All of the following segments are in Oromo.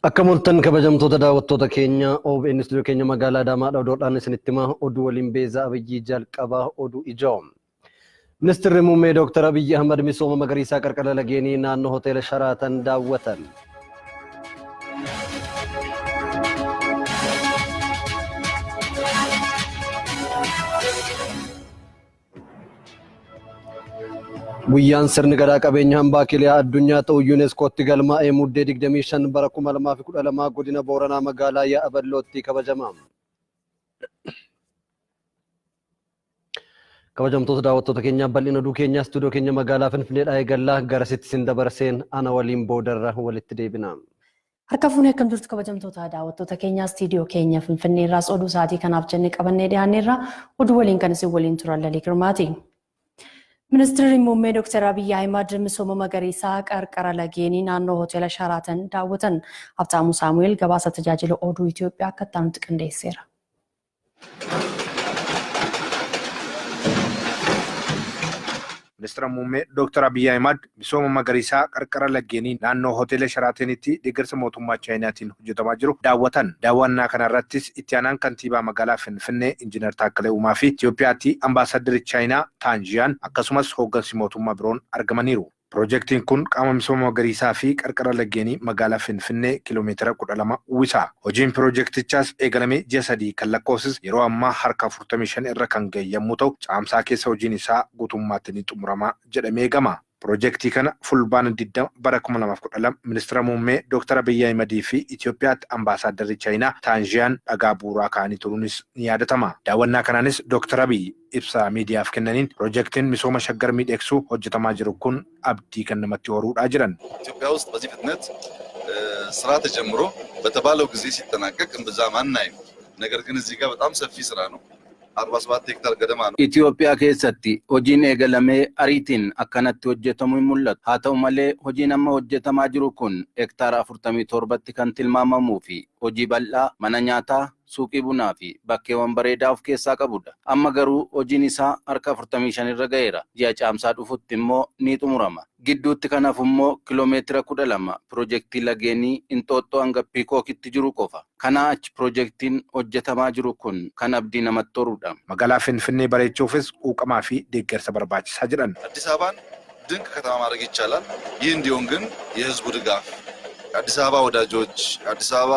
Akkam ooltan kabajamtoota daawwattoota keenya OBN istuudiyoo keenya magaalaa Adaamaadha oduudhaan isinitti himaa oduu waliin Beezaa Abiyyii jalqabaa oduu ijoo. Ministeerri Muummee Dooktar Abiyyi Ahmad misooma magariisaa qarqara lageenii naannoo hoteela Sharaatan daawwatan. Guyyaan sirni gadaa qabeenya hambaa kiliyaa addunyaa ta'u yuuneeskootti galmaa'ee Muddee 25 bara 2012 godina Booranaa magaalaa Yaa'aballootti kabajama. Kabajamtoota daawwattoota keenyaa bal'ina oduu keenyaa istuudiyoo keenya magaalaa Finfinneedhaa eegallaa garasitti isin dabarseen ana waliin boodarra walitti deebina. Harka fuunee akkam jirtu kabajamtoota daawwattoota keenyaa istiidiyoo keenya Finfinnee irraas oduu sa'aatii kanaaf jennee qabannee dhiyaanneerra oduu waliin kan isin waliin turan Lalii Girmaati. Ministeerri Muummee Dr. Abiyyi Ahimad misooma magariisaa qarqara lageenii naannoo hoteela Sharaatan daawwatan. Habtaamuu Saamu'eel gabaasa tajaajila oduu Itoophiyaa akka itti aanutti qindeesseera. Ministeera Muummee Dr. Abiyyi Ahimad misooma magariisaa qarqara laggeenii naannoo hoteela Sharaatenitti deeggarsa mootummaa Chaayinaatiin hojjetamaa jiru daawwatan. Daawwannaa kanarrattis itti aanaan kantiibaa magaalaa Finfinnee Injiinar Taakkalee Uumaa fi Itoophiyaatti ambaasaaddarri Chaayinaa Taanjiyaan akkasumas hooggansi mootummaa biroon argamaniiru. Piroojeektiin kun qaama misooma magariisaa fi qarqara laggeenii magaalaa Finfinnee kiiloomeetira 12 uwwisa. Hojiin piroojeektichaas eegalamee ji'a 3 kan lakkoofsise yeroo ammaa harka 45 irra kan ga'e yommuu ta'u, caamsaa keessa hojiin isaa guutummaatti ni xumurama jedhamee eegama. Piroojeektii kana Fulbaana 20 bara 2012 Ministira Muummee Dooktar Abiyyi Ahimadii fi Itoophiyaatti ambaasaaddarri Chaayinaa Taanzhiyaan dhagaa bu'uuraa kaa'anii turuunis ni yaadatama. Daawwannaa kanaanis Dooktar Abiyyi ibsa miidiyaaf kennaniin piroojeektiin misooma Shaggar miidheegsuu hojjetamaa jiru kun abdii kan namatti horuudha jedhan. ኢትዮጵያ ውስጥ በዚህ ፍጥነት ስራ ተጀምሮ በተባለው ጊዜ ሲጠናቀቅ እምብዛም አናይም። ነገር ግን እዚህ ጋር በጣም ሰፊ ስራ ነው። 47 ሄክታር ገደማ ነው። Itoophiyaa keessatti hojiin eegalamee ariitiin akkanatti hojjetamu hin mul'atu. Haa ta'u malee hojiin amma hojjetamaa jiru kun hektaara 47tti kan tilmaamamuu fi hojii bal'aa mana nyaataa, suuqii bunaa fi bakkeewwan bareedaa of keessaa qabudha. Amma garuu hojiin isaa harka 45 irra ga'eera. Ji'a caamsaa dhufutti immoo ni xumurama. Gidduutti kanaaf immoo kiloomeetira 12 piroojeektii lageenii Inxooxxoo hanga Piikookitti jiru qofa. Kanaa achi piroojeektiin hojjetamaa jiru kun kan abdii namatti horudha. Magaalaa Finfinnee bareechuufis quuqamaa fi deeggarsa barbaachisaa jedhan. አዲስ አበባን ድንቅ ከተማ ማድረግ ይቻላል። ይህ እንዲሆን ግን የህዝቡ ድጋፍ፣ የአዲስ አበባ ወዳጆች፣ የአዲስ አበባ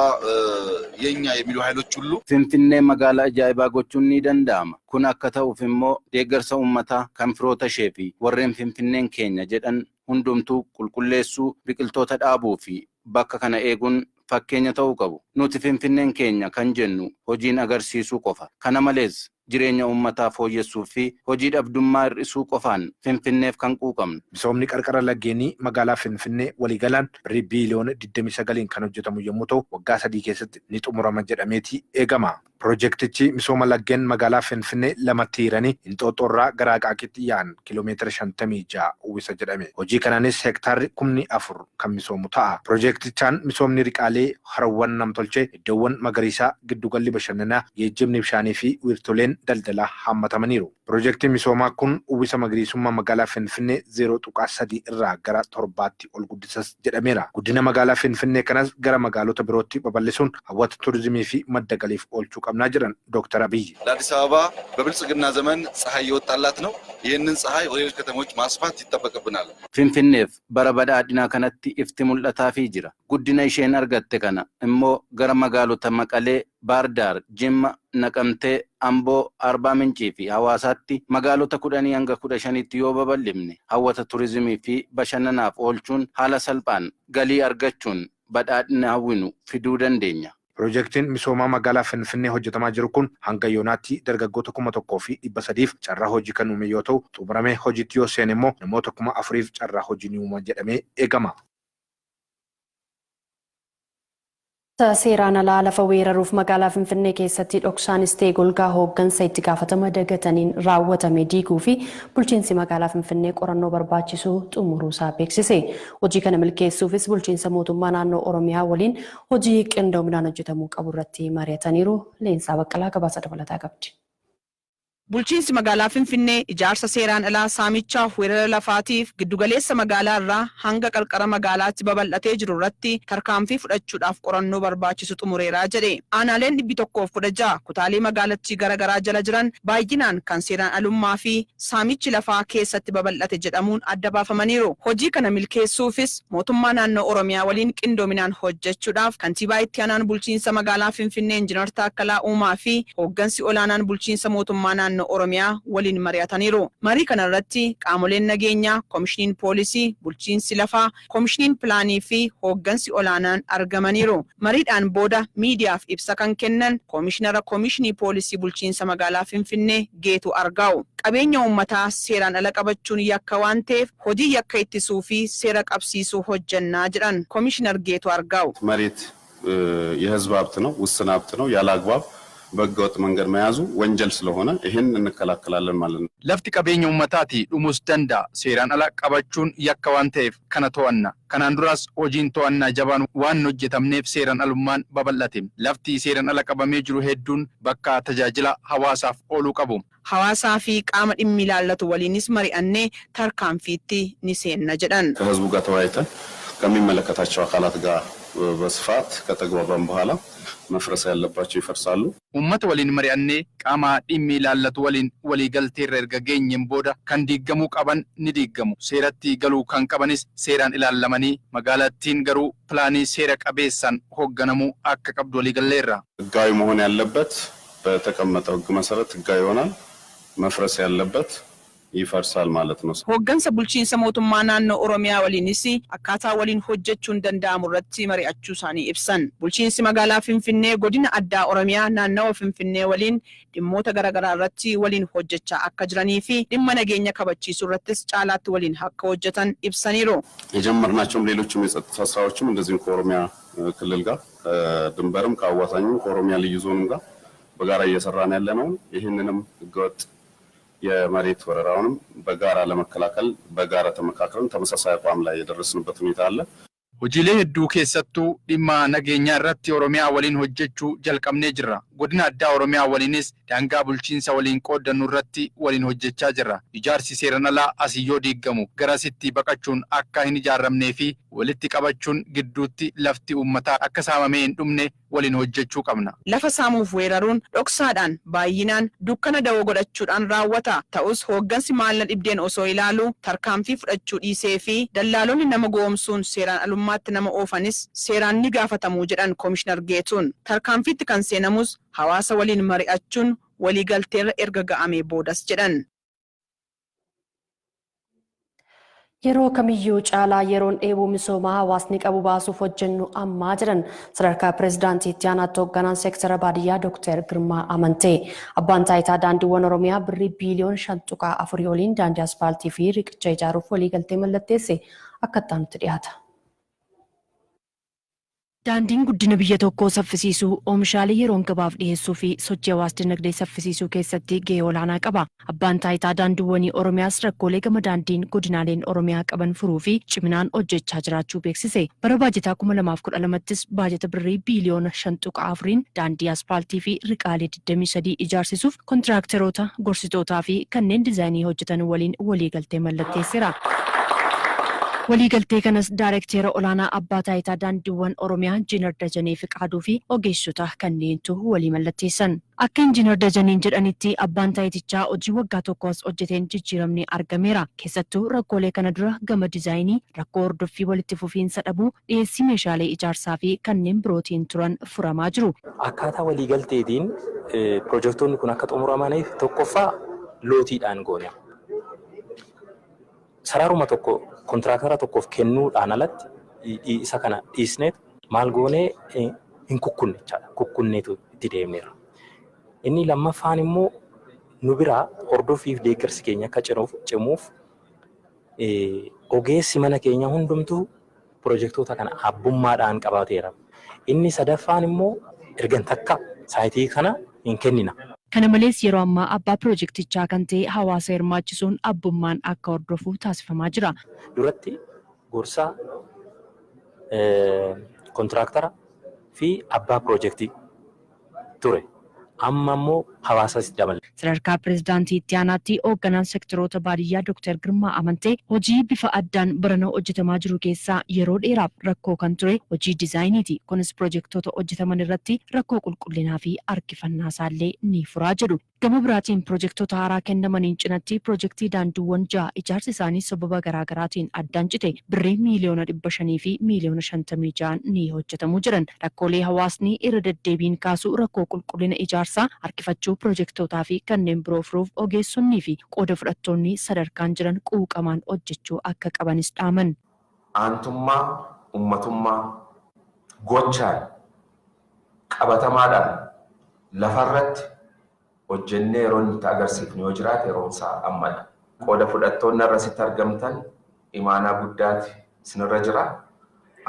የኛ የሚሉ ኃይሎች ሁሉ Finfinnee magaalaa ajaa'ibaa gochuun ni danda'ama. Kun akka ta'uuf immoo deeggarsa uummataa kan firoota ishee fi warreen Finfinneen keenya jedhan hundumtuu qulqulleessuu, biqiltoota dhaabuu fi bakka kana eeguun fakkeenya ta'uu qabu. Nuti Finfinneen keenya kan jennu hojiin agarsiisuu qofa. Kana malees jireenya uummataa fooyyessuu fi hojii dhabdummaa hir'isuu qofaan Finfinneef kan quuqamnu. Misoomni qarqara lageenii magaalaa Finfinnee waliigalaan birrii biiliyoona 29 kan hojjetamu yommuu ta'u, waggaa 3 keessatti ni xumurama jedhameeti eegama. Piroojeektichi misooma laggeen magaalaa Finfinnee lamatti hiranii Inxooxxoo irraa gara Aqaaqitti yaa'an kiiloomeetira 56 uwwisa jedhame. Hojii kanaanis hektaarri 4,000 kan misoomu ta'a. Piroojeektichaan misoomni riqaalee, harawwan namtolchee, iddoowwan magariisaa, giddugalli bashannanaa, geejjibni bishaanii fi wiirtoleen daldalaa haammatamaniiru. Piroojeektiin misoomaa kun uwwisa magariisummaa magaalaa Finfinnee 0.3 irraa gara 7tti ol guddisas jedhameera. Guddina magaalaa Finfinnee kanas gara magaalota birootti babal'isuun hawwata turizimii fi madda galiif oolchuu qabnaa jedhan Dooktar Abiyyi. ለአዲስ አበባ በብልጽግና ዘመን ፀሐይ የወጣላት ነው። ይህንን ፀሐይ ወደ ሌሎች ከተሞች ማስፋት ይጠበቅብናል። Finfinneef bara badhaadhinaa kanatti ifti mul'ataafii jira. Guddina isheen argatte kana immoo gara magaalota Maqalee, Baardaar, Jimma, Naqamtee, Amboo, Arbaa Mincii fi Hawaasaatti magaalota 10 hanga 15tti yoo babal'ifne hawwata turizimii fi bashannanaaf oolchuun haala salphaan galii argachuun badhaadhina hawwinu fiduu dandeenya. Piroojeektiin misoomaa magaalaa Finfinnee hojjetamaa jiru kun hanga yoonaatti dargaggoota 1,300f carraa hojii kan uume yoo ta'u, xumuramee hojiitti yoo seene immoo namoota 4,000f carraa hojii ni uuma jedhamee eegama. Seeraan alaa lafa weeraruuf magaalaa Finfinnee keessatti dhoksaanis ta'e golgaa hooggansa itti gaafatama dagataniin raawwatame diiguu fi bulchiinsi magaalaa Finfinnee qorannoo barbaachisu xumuruusaa beeksise. Hojii kana milkeessuufis bulchiinsa mootummaa naannoo Oromiyaa waliin hojii qindoominaan hojjetamuu qabu irratti mari'ataniiru. Leensaa Baqqalaa gabaasa dabalataa qabdi. Bulchiinsi magaalaa Finfinnee ijaarsa seeraan alaa saamichaaf weerara lafaatiif giddugaleessa magaalaa irraa hanga qarqara magaalaatti babal'atee jiru irratti tarkaanfii fudhachuudhaaf qorannoo barbaachisu xumureeraa jedhe. Aanaaleen 116 kutaalee magaalattii garaagaraa jala jiran baay'inaan kan seeraan alummaa fi saamichi lafaa keessatti babal'ate jedhamuun adda baafamaniiru. Hojii kana milkeessuufis mootummaa naannoo Oromiyaa waliin qindoominaan hojjechuudhaaf kantiibaa itti aanaan bulchiinsa magaalaa Finfinnee Injiinar Taakkalaa Uumaa fi hooggansi olaanaan bulchiinsa mootummaa naannoo Oromiyaa waliin mari'ataniiru. Marii kana irratti qaamoleen nageenyaa, koomishiniin poolisii, bulchiinsi lafaa, koomishiniin pilaanii fi hooggansi olaanaan argamaniiru. Mariidhaan booda miidiyaaf ibsa kan kennan koomishinara koomishinii poolisii bulchiinsa magaalaa Finfinnee Geetuu Argaa'u. Qabeenya uummataa seeraan ala qabachuun yakka waan ta'eef hojii yakka ittisuu fi seera qabsiisuu hojjannaa jedhan koomishinar Geetuu Argaa'u. መሬት የህዝብ ሀብት ነው፣ ውስን ሀብት ነው። ያለ አግባብ በህገወጥ መንገድ መያዙ ወንጀል ስለሆነ ይህን እንከላከላለን ማለት ነው። Lafti qabeenya uummataati, dhumuus danda'a. Seeraan ala qabachuun yakka waan ta'eef kana to'anna. Kanaan duras hojiin to'annaa jabaan waan hin hojjetamneef seeraan alummaan babal'ate. Lafti seeraan ala qabamee jiru hedduun bakka tajaajila hawaasaaf ooluu qabu. Hawaasaa fi qaama dhimmi ilaallatu waliinis mari'annee tarkaanfiitti ni seenna jedhan. ከህዝቡ ጋር ተወያይተን ከሚመለከታቸው አካላት ጋር በስፋት ከተግባባን በኋላ መፍረስ ያለባቸው ይፈርሳሉ። Uummata waliin mari'annee qaama dhimmi ilaallatu waliin waliigalteerra erga geenyeen booda kan diigamuu qaban ni diigamu. Seeratti galuu kan qabanis seeraan ilaallamanii magaalattiin garuu pilaanii seera qabeessaan hoogganamuu akka qabdu waliigalleerra. ህጋዊ መሆን ያለበት በተቀመጠው ህግ መሰረት ህጋዊ ይሆናል። መፍረስ ያለበት ይፈርሳል ማለት ነው። Hooggansa bulchiinsa mootummaa naannoo Oromiyaa waliinis akkaataa waliin hojjechuun danda'amu irratti mari'achuu isaanii ibsan. Bulchiinsi magaalaa Finfinnee godina addaa Oromiyaa naannawa Finfinnee waliin dhimmoota garaagaraa irratti waliin hojjechaa akka jiranii fi dhimma nageenya kabachiisuu irrattis caalaatti waliin akka hojjetan ibsaniiru. የጀመርናቸውም ሌሎችም የጸጥታ ስራዎችም እንደዚሁም ከኦሮሚያ ክልል ጋር ከድንበርም ከአዋሳኝም ከኦሮሚያ ልዩ ዞንም ጋር በጋራ እየሰራን ያለ ነው። ይህንንም ህገወጥ የመሬት ወረራውንም በጋራ ለመከላከል በጋራ ተመካክረን ተመሳሳይ አቋም ላይ የደረስንበት ሁኔታ አለ። Hojiilee hedduu keessattuu dhimma nageenyaa irratti Oromiyaa waliin hojjechuu jalqabnee jirra. Godina addaa Oromiyaa waliinis daangaa bulchiinsa waliin qooddannu irratti waliin hojjechaa jirra. Ijaarsi seeraan alaa asii yoo diigamu garasitti baqachuun akka hin ijaaramnee fi walitti qabachuun gidduutti lafti uummataa akka saamamee hin dhumne waliin hojjechuu qabna. Lafa saamuuf weeraruun dhoksaadhaan baay'inaan dukkana dawoo godhachuudhaan raawwata. Ta'us hooggansi maalla dhibdeen osoo ilaalu tarkaanfii fudhachuu dhiisee fi dallaalonni nama goomsuun seeraan alummaatti nama oofanis seeraan ni gaafatamu jedhan Koomishinar Geetuun. Tarkaanfiitti kan seenamus hawaasa waliin mari'achuun waliigalteerra erga ga'amee boodas jedhan. Yeroo kamiyyuu caalaa yeroon dheebuu misoomaa hawaasni qabu baasuuf hojjennu ammaa jedhan sadarkaa pireezidaantiitti aanaatti hoogganaan seektara baadiyyaa Dooktar Girmaa Amantee. Abbaan taayitaa daandiiwwan Oromiyaa birrii biiliyoona 5.4 oliin daandii aspaaltii fi riqicha ijaaruuf waliigaltee mallatteesse akka itti dhiyaata. Daandiin guddina biyya tokkoo saffisiisuu, oomishaalee yeroon gabaaf dhiyeessuu fi sochii hawaas dinagdee saffisiisuu keessatti gahee olaanaa qaba. Abbaan taayitaa daandiiwwanii Oromiyaas rakkoolee gama daandiin godinaaleen Oromiyaa qaban furuu fi ciminaan hojjechaa jiraachuu beeksise. Bara baajetaa 2012ttis baajeta birrii biiliyoona 5.4n daandii aspaaltii fi riqaalee 23 ijaarsisuuf kontiraaktaroota, gorsitootaa fi kanneen diizaayinii hojjetan waliin waliigaltee mallatteesseera. Waliigaltee kanas Daayirekteera olaanaa abbaa taayitaa daandiiwwan Oromiyaa Injiinar Dajanee Fiqaaduu fi ogeessota kanneentu walii mallatteessan. Akka Injiinar Dajaneen jedhanitti abbaan taayitichaa hojii waggaa tokko as hojjeteen jijjiiramni argameera. Keessattuu rakkoolee kana dura gama diizaayinii, rakkoo hordoffii walitti fufiinsa dhabuu, dhiyeessii meeshaalee ijaarsaa fi kanneen birootiin turan furamaa jiru. Akkaataa waliigalteetiin pirojektoonni kun akka xumuramaniif tokkoffaa lootiidhaan goone. Sararuma tokko kontiraaktara tokkoof kennuudhaan alatti isa kana dhiisneet maal goonee hin kukkunne jechaadha. Kukkunneetu itti deemneerra. Inni lammaffaan immoo nu biraa hordoffiif deeggarsi keenya akka cimuuf ogeessi mana keenya hundumtuu pirojektoota kana abbummaadhaan qabateera. Inni sadaffaan immoo ergan takka saayitii kana hin kennina. Kana malees yeroo ammaa abbaa pirojektichaa kan ta'e hawaasa hirmaachisuun abbummaan akka hordofu taasifamaa jira. Duratti gorsaa, kontiraaktara fi abbaa pirojektii ture. Amma immoo Hawaasas dabala. Sadarkaa pireezidaantii itti aanaatti hoogganaan sektoroota baadiyyaa Dooktar Girmaa Amantee hojii bifa addaan barana hojjetamaa jiru keessaa yeroo dheeraaf rakkoo kan ture hojii diizaayiniiti. Kunis piroojektota hojjetaman irratti rakkoo qulqullinaa fi harkifannaa isaallee ni furaa jedhu. Gama biraatiin piroojektota haaraa kennamaniin cinatti piroojeektii daandiiwwan 6 ijaarsi isaanii sababa garaagaraatiin addaan cite birrii 500,000,000 fi 56,000,000 ni hojjetamu jiran. Rakkoolee hawaasni irra deddeebiin kaasu rakkoo qulqullina ijaarsaa harkifachuu piroojektootaa fi kanneen biroo furuuf ogeessonnii fi qooda fudhattoonni sadarkaan jiran quuqamaan hojjechuu akka qabanis dhaaman. Aantummaa uummatummaa gochaan qabatamaadhaan lafarratti hojjennee yeroo nuti agarsiifnu yoo jiraate yeroon isaa ammadha. Qooda fudhattoonni irratti argamtan imaanaa guddaati isinirra jira.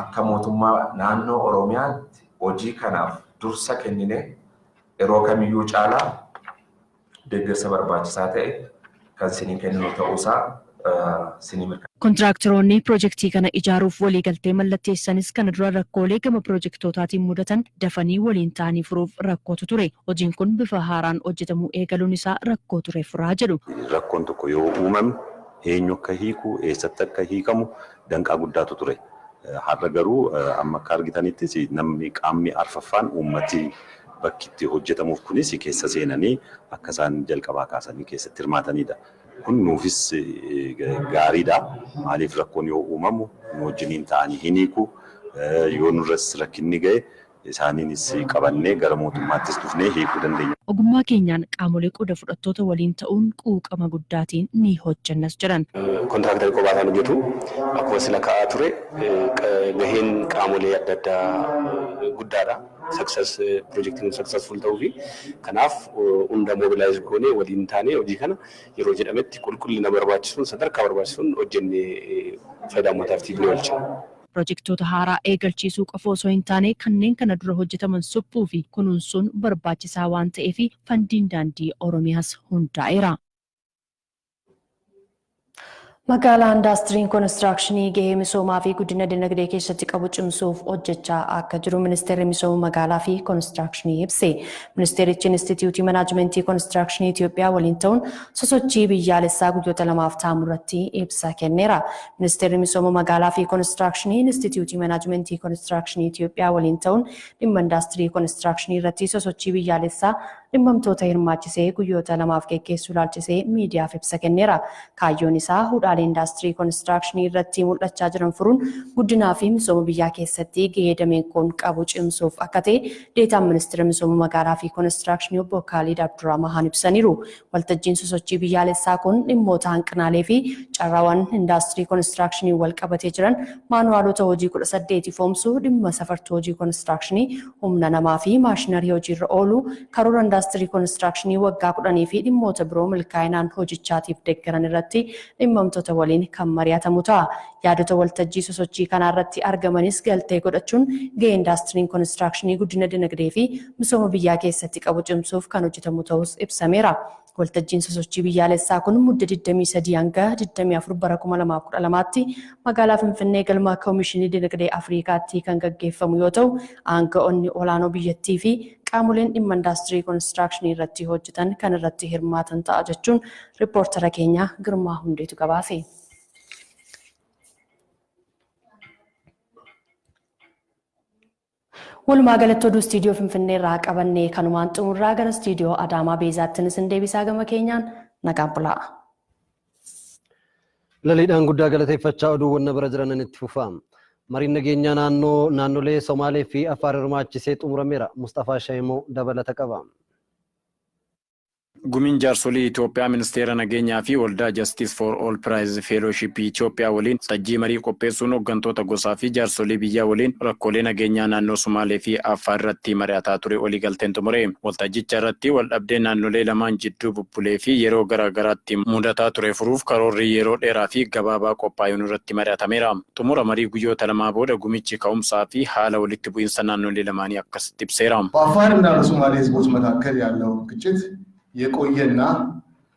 Akka mootummaa naannoo Oromiyaatti hojii kanaaf dursa kenninee yeroo kamiyyuu caalaa deeggarsa barbaachisaa ta'e kan isinii kenninu ta'uusaa isinii mirkaneessa. Kontiraaktaroonni piroojeektii kana ijaaruuf waliigaltee mallatteessanis kana dura rakkoolee gama piroojektotaatiin mudatan dafanii waliin ta'anii furuuf rakkootu ture. Hojiin kun bifa haaraan hojjetamuu eegaluun isaa rakkoo ture furaa jedhu. Rakkoon tokko yoo uumame eenyu akka hiiku, eessatti akka hiikamu danqaa guddaatu ture. Har'a garuu amma akka argitanittis namni qaamni arfaffaan uummati bakki itti hojjetamuuf kunis keessa seenanii akka isaan jalqabaa kaasanii keessatti hirmaatanidha. Kun nuufis gaariidha. Maaliif rakkoon yoo uumamu nu wajjiniin ta'anii hin hiiku. Yoo nurras rakkinni ga'e isaaniinis qabannee gara mootummaattis dhufnee hiikuu dandeenya. Ogummaa keenyaan qaamolee qooda fudhattoota waliin ta'uun quuqama guddaatiin ni hojjennas jedhan. Kontiraaktarri kophaa isaan hojjetu akkuma sila ka'aa ture gaheen qaamolee adda addaa guddaadha. Success piroojeektiin successful ta'uu fi kanaaf hunda mobilize goonee waliin taanee hojii kana yeroo jedhametti qulqullina barbaachisuun sadarkaa barbaachisuun hojjennee faayidaa uummataaf ni oolchina. Piroojektota haaraa eegalchiisuu qofa osoo hin taane kanneen kana dura hojjetaman suphuu fi kunuunsuun barbaachisaa waan ta'eef fandiin daandii Oromiyaas hundaa'eera. Magaalaa Indaastiriin Koonistiraakshanii gahee misoomaa fi guddina dinagdee keessatti qabu cimsuuf hojjechaa akka jiru Ministeerri Misooma Magaalaa fi Koonistiraakshanii ibse. Ministeerichi Inistituutii Manaajimentii Koonistiraakshanii Itoophiyaa waliin ta'uun sosochii biyyaalessaa guyyoota lamaaf ta'amu irratti ibsa kenneera. Ministeerri Misooma Magaalaa fi Koonistiraakshanii Inistituutii Manaajimentii Koonistiraakshanii Itoophiyaa waliin ta'uun dhimma indaastirii koonistiraakshanii irratti sosochii biyyaalessaa dhimmamtoota hirmaachisee guyyoota lamaaf geggeessuu ilaalchisee miidiyaaf ibsa kenneera. Kaayyoon isaa hudhaalee indaastirii koonistiraakshanii irratti mul'achaa jiran furuun guddinaa fi misooma biyyaa keessatti gahee dameen kun qabu cimsuuf akka ta'e deetaan ministeera misooma magaalaa fi koonistiraakshanii obbo Kaalid Abdurrahmaan ibsaniiru. Waltajjiin sosochii biyyaalessaa kun dhimmoota hanqinaalee fi carraawwan indaastirii koonistiraakshanii wal qabatee jiran maanuwaalota hojii 18 ifoomsuu, dhimma safartuu hojii koonistiraakshanii, humna namaa fi maashinarii hojiirra oolu, karoora indaastirii koonistiraakshanii waggaa 10 fi dhimmoota biroo milkaa'inaan hojichaatiif deeggaran irratti dhimmamtoota waliin kan mari'atamu ta'a. Yaadota waltajjii sosochii kanaa irratti argamanis galtee godhachuun gahee indaastiriin koonistiraakshanii guddina dinagdee fi misooma biyyaa keessatti qabu cimsuuf kan hojjetamu ta'us ibsameera. Waltajjiin sosochii biyyaalessaa kun mudda 23 hanga 24 bara 2012tti magaalaa Finfinnee galma Koomishinii Dinagdee Afriikaatti kan gaggeeffamu yoo ta'u, aanga'oonni olaanoo biyyattii fi qaamoleen dhimma indaastirii koonistiraakshanii irratti hojjetan kan irratti hirmaatan ta'a jechuun riippoortara keenya Girmaa Hundeetu gabaase. Walumaa galatti oduu istiidiyoo Finfinnee irraa qabannee kanumaan xumurraa gara istiidiyoo Adaamaa Beezaatti isin deebisaa gama keenyaan nagaan bulaa. Laliidhaan guddaa galateeffachaa oduuwwan bira jiran itti fufa. Mariin nageenyaa naannolee Somaalee fi Affaar hirmaachisee xumurameera. Mustafaa Shayimoo dabalata qaba. Gumiin jaarsolii Itoophiyaa ministeera nageenyaa fi waldaa Justice for All Prize Fellowship Itoophiyaa waliin tajjii marii qopheessuun hooggantoota gosaa fi jaarsolii biyyaa waliin rakkoolee nageenyaa naannoo Sumaalee fi Affaar irratti mari'ataa ture waliigalteen xumure. Waltajjicha irratti waldhabdee naannolee lamaan jidduu bubbulee fi yeroo garaa garaatti mudataa ture furuuf karoorri yeroo dheeraa fi gabaabaa qophaa'uun irratti mari'atameera. Xumura marii guyyoota lamaa booda gumichi ka'umsaa fi haala walitti bu'iinsa naannolee lamaanii akkasitti ibseera. በአፋርና በሶማሌ ህዝቦች መካከል ያለው ግጭት የቆየና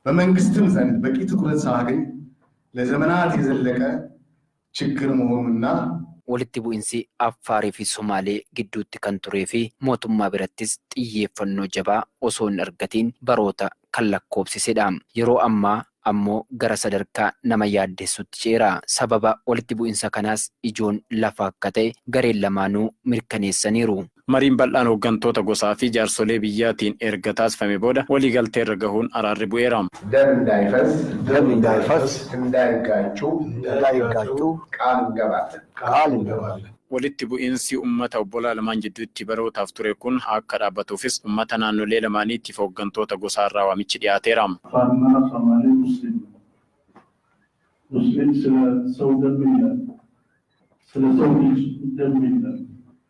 በመንግስትም ዘንድ በቂ ትኩረት ሳያገኝ ለዘመናት የዘለቀ ችግር መሆኑና Walitti bu'insi Affaarii fi Somaalee gidduutti kan turee fi mootummaa birattis xiyyeeffannoo jabaa osoo hin argatiin baroota kan lakkoofsisedha. Yeroo ammaa ammoo gara sadarkaa nama yaaddessutti ceera. Sababa walitti bu'insa kanaas ijoon lafa akka ta'e gareen lamaanuu mirkaneessaniiru. Mariin bal'aan hooggantoota gosaa fi jaarsolee biyyaatiin erga taasifame booda waliigaltee irra gahuun araarri bu'eera. ደም እንዳይፈስ ደም እንዳይፈስ እንዳይጋጩ እንዳይጋጩ ቃል እንገባለን ቃል እንገባለን። Walitti bu'iinsi uummata obbolaa lamaan jidduutti barootaaf ture kun akka dhaabbatuufis uummata naannolee lamaaniitiif hooggantoota gosaarraa waamichi dhiyaateera. አፋርና ሶማሌ ሙስሊም ነው። ሙስሊም ስለ ሰው ደም ይላል፣ ስለ ሰው ልጅ ደም ይላል።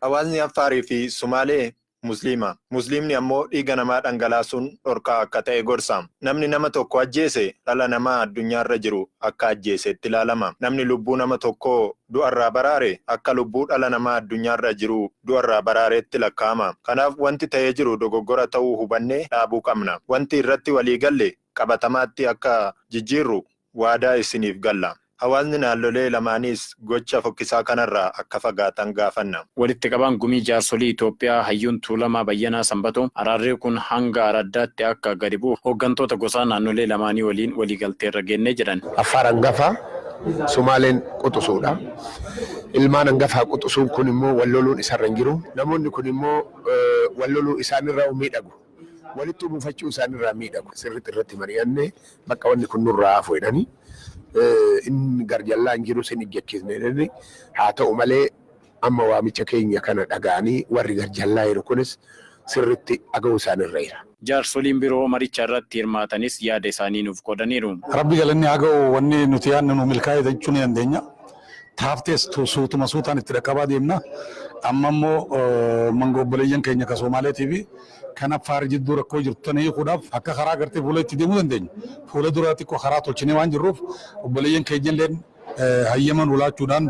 Hawaasni Affaarii fi Sumaalee Musliima. Musliimni ammoo dhiiga namaa dhangalaasuun dhorkaa akka ta'e gorsa. Namni nama tokko ajjeese dhala namaa addunyaarra jiru akka ajjeesetti ilaalama. Namni lubbuu nama tokkoo du'arraa baraare akka lubbuu dhala namaa addunyaarra jiru du'arraa baraareetti lakkaa'ama. Kanaaf wanti ta'ee jiru dogoggora ta'uu hubannee dhaabuu qabna. Wanti irratti walii galle qabatamaatti akka jijjiirru waadaa isiniif galla. Hawaasni naannolee lamaanis gocha fokkisaa kanarraa akka fagaatan gaafanna. Walitti qabaan gumii jaarsolii Itoophiyaa hayyuun Tuulamaa Bayyanaa Sanbatoo araarri kun hanga araddaatti akka gadi bu'u hooggantoota gosaa naannolee lamaanii waliin waliigaltee irra geennee jedhan. Affaar hangafaa, Sumaaleen quxisuudha. Ilmaan hangafaa quxisuun kun immoo wal loluun isarra hin jiru. Namoonni kun immoo wal loluu isaanirraa miidhagu. Walitti buufachuu isaanirraa miidhagu. Sirriitti irratti mari'annee bakka wanni kun nurraa hafu jedhanii inni garjallaa hin jiru sin ijjachiisne jedhanii haa ta'u malee amma waamicha keenya kana dhaga'anii warri garjallaa jiru kunis sirriitti dhaga'uu isaanirra jira. Jaarsoliin biroo maricha irratti hirmaatanis yaada isaanii nuuf qoodaniiru. Rabbi galanni haa ga'u, wanni nuti yaadne nu milkaa'e jechuu ni dandeenya. Taaftees suutuma suutaan itti dhaqqabaa deemna. Amma immoo mangoo obboleeyyan keenya ka Somaaleetii fi kan Affaar jidduu rakkoo jirtu tana hiikuudhaaf akka karaa gartee fuula itti deemuu dandeenyu. Fuula duraa xiqqoo karaa tolchinee waan jirruuf obboleeyyan keenya illee hayyaman ulaachuudhaan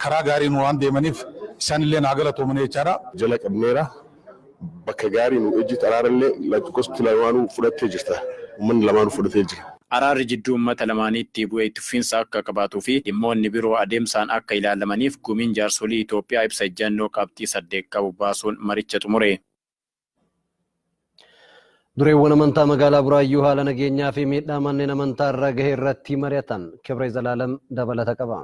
karaa gaariin waan deemaniif isaan illee naa galatooman jechaadha. Jala qabneera bakka gaarii nu ejjitu araarallee gosti lamaanuu fudhattee jirta. Uummanni lamaanuu fudhatee jira. Araarri jidduu uummata lamaaniitti bu'ee itti fufiinsa akka qabaatuu fi dhimmoonni biroo adeemsaan akka ilaalamaniif gumiin jaarsolii Itoophiyaa ibsa ejjennoo qabxii 8 qabu baasuun maricha xumure. Dureewwan amantaa magaalaa Buraayyuu haala nageenyaa fi miidhaa manneen amantaa irra gahe irratti mari'atan. Kibree Zalaalam dabalata qaba.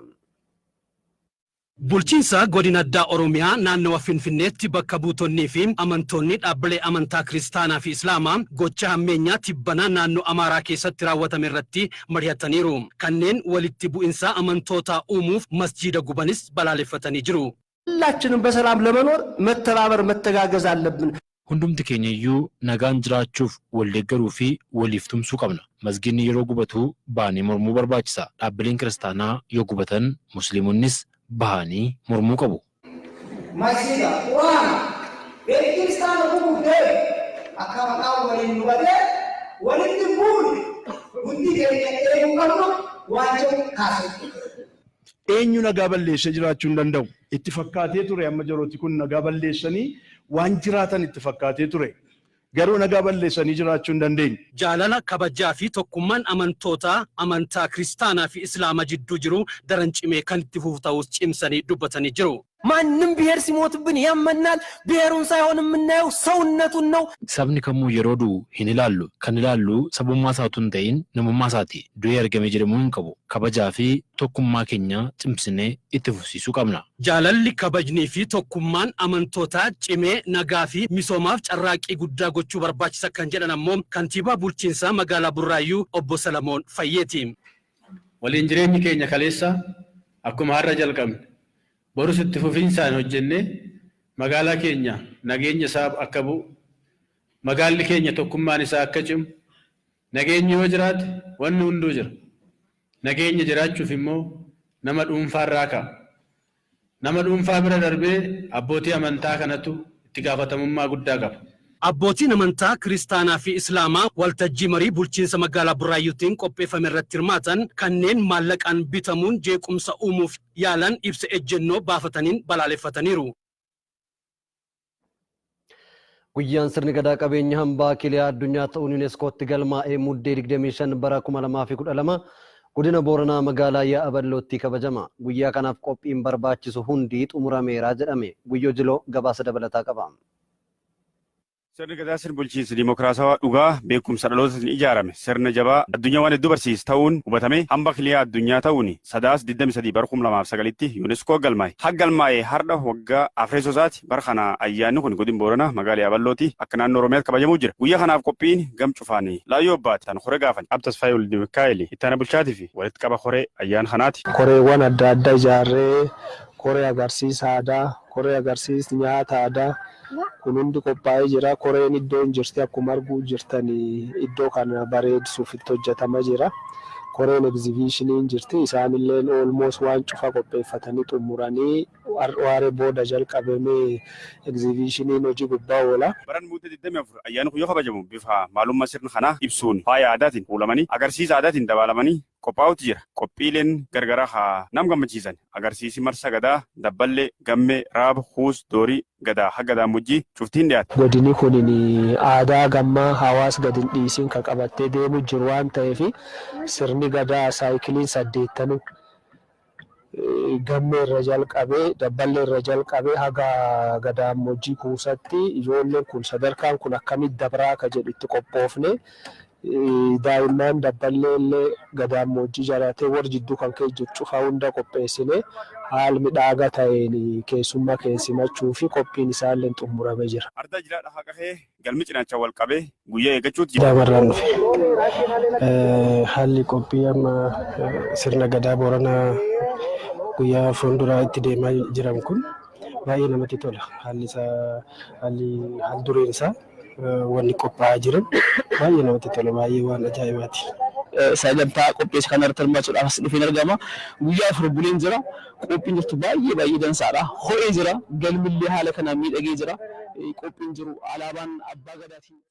Bulchiinsa godina addaa Oromiyaa naannawa Finfinneetti bakka buutonnii fi amantoonni dhaabbilee amantaa Kiristaanaa fi Islaamaa gocha hammeenyaa tibbanaa naannoo Amaaraa keessatti raawwatame irratti mari'ataniiru. Kanneen walitti bu'insa amantoota uumuuf masjiida gubanis balaaleffatanii jiru. ሁላችንም በሰላም ለመኖር መተባበር መተጋገዝ አለብን። Hundumti keenya iyyuu nagaan jiraachuuf wal deeggaruu fi waliif tumsuu qabna. Masgiidni yeroo gubatu baanee mormuu barbaachisa. Dhaabbileen kiristaanaa yoo gubatan musliimonnis bahanii mormuu qabu. Masjiida, Quraana, beekiristaana gubuuf deemu akka maqaa waliin nu badee walitti buune hundi keenya eeguu qabnu waan jedhu kaase. Eenyu nagaa balleessee jiraachuu hin danda'u. Itti fakkaatee ture amma yerooti kun nagaa balleessanii waan jiraatan itti fakkaatee ture. Garuu nagaa balleessanii jiraachuu hin dandeenye. Jaalala kabajaa fi tokkummaan amantoota amantaa kiristaanaa fi islaama jidduu jiru daran cimee kan itti fufu ta'us cimsanii dubbatanii jiru. ማንም ብሔር ሲሞትብን ያመናል። ብሔሩን ሳይሆን የምናየው ሰውነቱን ነው። Sabni kamuu yeroo du'u hin ilaallu. Kan ilaallu sabummaa isaa utuu hin ta'in namummaa isaati. Du'ee argame jedhamuu hin qabu. Kabajaa fi tokkummaa keenya cimsinee itti fufsiisuu qabna. Jaalalli kabajnii fi tokkummaan amantootaa cimee nagaa fi misoomaaf carraaqqii guddaa gochuu barbaachisa kan jedhan ammoo kantiibaa bulchiinsaa magaalaa Burraayyuu obbo Salamoon Fayyeeti. Waliin jireenyi keenya kaleessa akkuma har'a jalqabne borus itti fufiinsaan hojjennee magaalaa keenya nageenya isaa akka bu'u, magaalli keenya tokkummaan isaa akka cimu, nageenyi yoo jiraate wanni hunduu jira. Nageenya jiraachuuf immoo nama dhuunfaarraa ka'a. Nama dhuunfaa bira darbee abbootii amantaa kanatu itti gaafatamummaa guddaa qaba. Abbootiin amantaa kiristaanaa fi islaamaa waltajjii marii bulchiinsa magaalaa Burraayyuutiin qopheeffame irratti hirmaatan kanneen maallaqaan bitamuun jeequmsa uumuuf yaalan ibsa ejjennoo baafataniin balaaleffataniiru. Guyyaan sirni gadaa qabeenya hambaa kiliyaa addunyaa ta'uun yuuneeskootti galmaa'ee Muddee 25 bara 2012 Godina Booranaa magaalaa Yaa'aballootti kabajama. Guyyaa kanaaf qophiin barbaachisu hundi xumurameera jedhame. Guyyoo Jiloo gabaasa dabalataa qaba. Sirni gadaa sirna bulchiinsa dimokiraatawaa dhugaa beekumsa dhalootatiin ijaarame sirna jabaa addunyaa waan hedduu barsiise ta'uun hubatame hamba kiliyaa addunyaa ta'uun Sadaas 23 bara 2009tti UNESCO galmaa'e. Har galmaa'e har'a waggaa afreessosaati bara kana ayyaanni kun godin Booranaa magaalaa Yaaballooti akka naannoo Oromiyaatti kabajamuu jira. Guyyaa kanaaf qophiin gam cufaanii laayyoo abbaati tan horee gaafan. Ab Tasfaayee Wolde Mikaa'el itti aanaa bulchaatii fi walitti qaba horee ayyaana kanaati. Koreewwan adda addaa ijaarree koree agarsiisa aadaa, koree agarsiisa nyaata aadaa kun hundi qophaa'ee jira. Koreen iddoon jirti akkuma arguu jirtanii iddoo kana bareedsuuf itti hojjetama jira. Koreen egzibishiniin jirti. Isaanillee almost waan cufa qopheeffatanii xumuranii waaree booda jalqabamee egzibishiniin hojii gubbaa oola. Baran muddee 24 ayyaanni kun yoo kabajamu bifa maalummaa sirna kanaa ibsuun faaya aadaatiin kuulamanii agarsiisa aadaatiin dabaalamanii qophaa'utu jira. Qophiileen gargaraa haa nam gammachiisan agarsiisi marsa gadaa dabballee gammee raaba huus doorii gadaa haga gadaa cuftiin dhiyaate. Godini kun aadaa gammaa hawaasa gadi hin dhiisin kan qabattee deemu jiru waan ta'eef sirni gadaa saayikiliin 8 gammee irra jalqabee dabballee irra jalqabee haga gadaamojjii kuusatti ijoolleen kun sadarkaan kun akkamitti dabraa akka jedhu itti qophoofne daa'imman dabballee illee gadaamojjii jalatee warri jidduu kan kee jiru cufa hunda qopheessine haala midhaagaa ta'een keessummaa keessimachuu fi qophiin isaallee xumuramee jira. Ardaa jiraa haqahee galmi cinaacha wal qabee guyyaa eeggachuutu jira. Daamarraan dhufe. Haalli qophii amma sirna gadaa Booranaa guyyaa fuulduraa itti deemaa jiran kun baay'ee namatti tola. Haalli isaa haalli haal dureen isaa wanni qophaa'aa jiran baay'ee namatti tola. Baay'ee waan ajaa'ibaati. Sagantaa qopheessa kana irratti hirmaachuudhaaf as dhufeen argama. Guyyaa 4 buleen jira. Qophiin jirtu baay'ee baay'ee dansaadha. Ho'ee jira. Galmillee haala kanaan miidhagee jira. Qophiin jiru alaabaan abbaa gadaatiin.